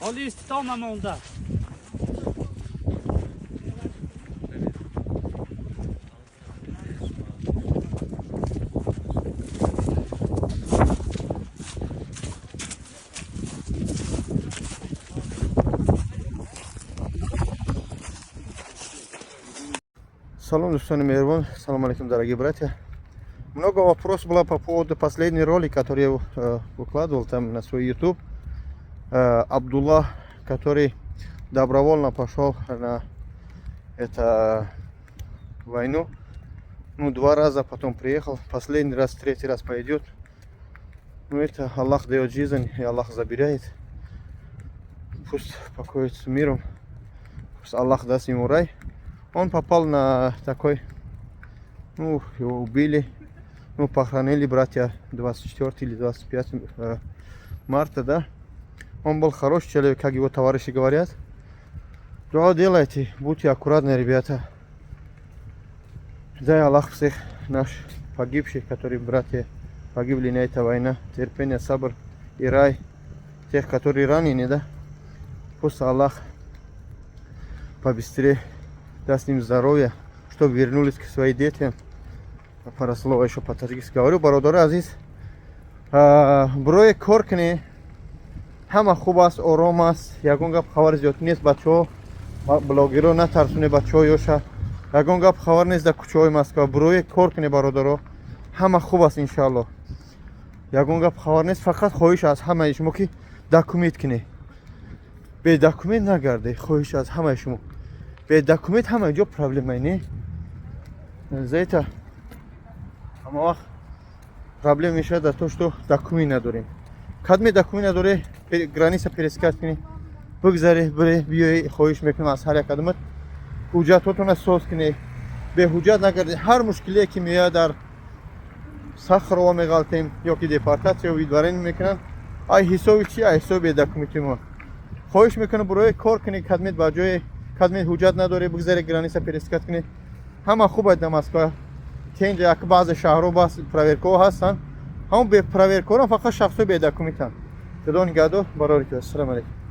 Ҳоли иститома монда. Салом, дӯстони меҳрубон, салом алейкум, дорогие братья. Много вопросов было по поводу последний ролик, который я выкладывал там на свой YouTube. Абдулла, который добровольно пошел на это войну. Ну, два раза потом приехал. Последний раз, третий раз пойдет. Ну, это Аллах дает жизнь, и Аллах забирает. Пусть покоится миром. Пусть Аллах даст ему рай. Он попал на такой, ну, его убили, ну, похоронили братья 24 или 25 марта, да. Он был хороший человек, как его товарищи говорят. Дуа делайте, будьте аккуратны, ребята. Дай Аллах всех наш погибших, которые братья погибли на этой войне, терпение, сабр и рай. Тех, которые ранены, да. Пусть Аллах побыстрее даст им здоровье, чтобы вернулись к своим детям. Пара слова еще по-таджикски говорю. Бародари азиз, барои кор кунӣ, ҳама хуб аст, ором аст, ягон гап хабар зиёд нест. Бачаҳо, блогеро натарсуне бачаҳо ёша, ягон гап хабар нест дар кӯчаҳои Москва. Барои кор кунӣ, бародаро, ҳама хуб аст, иншаалло, ягон гап хабар нест. Фақат хоҳиш аз ҳамаи шумо, ки документ кунӣ, бе документ нагарде. Хоҳиш аз ҳамаи шумо, бе документ ҳама ҷо проблема не. За это ҳама вақт проблема мешавад, за то, что документ надорем. Кадме документ надоре, граница пересекать кунӣ, бигзаре, бире, биёи. Хоҳиш мекунам аз ҳар як одамат, ҳуҷҷатҳотона соз кунӣ, беҳуҷҷат нагарде. Ҳар мушкилие ки меояд, дар Сахарова меғалтем ё ки депортация, выдворение мекунанд. Ай ҳисоби чи? Ай ҳисоби бедокументи мо. Хоҳиш мекунам, барои кор кунӣ, кадмет ба ҷое, кадмет ҳуҷҷат надорӣ, бигзаре, граница пересекать кунӣ. Ҳама хуб аст дар Москва, тенҷа. Як баъзе шаҳрҳо бас проверкаҳо ҳастанд, ҳамон бе проверкаҳоро фақат шахсҳои бедокументанд. Худо нигаҳдор, барори ки. Ассалому алайкум.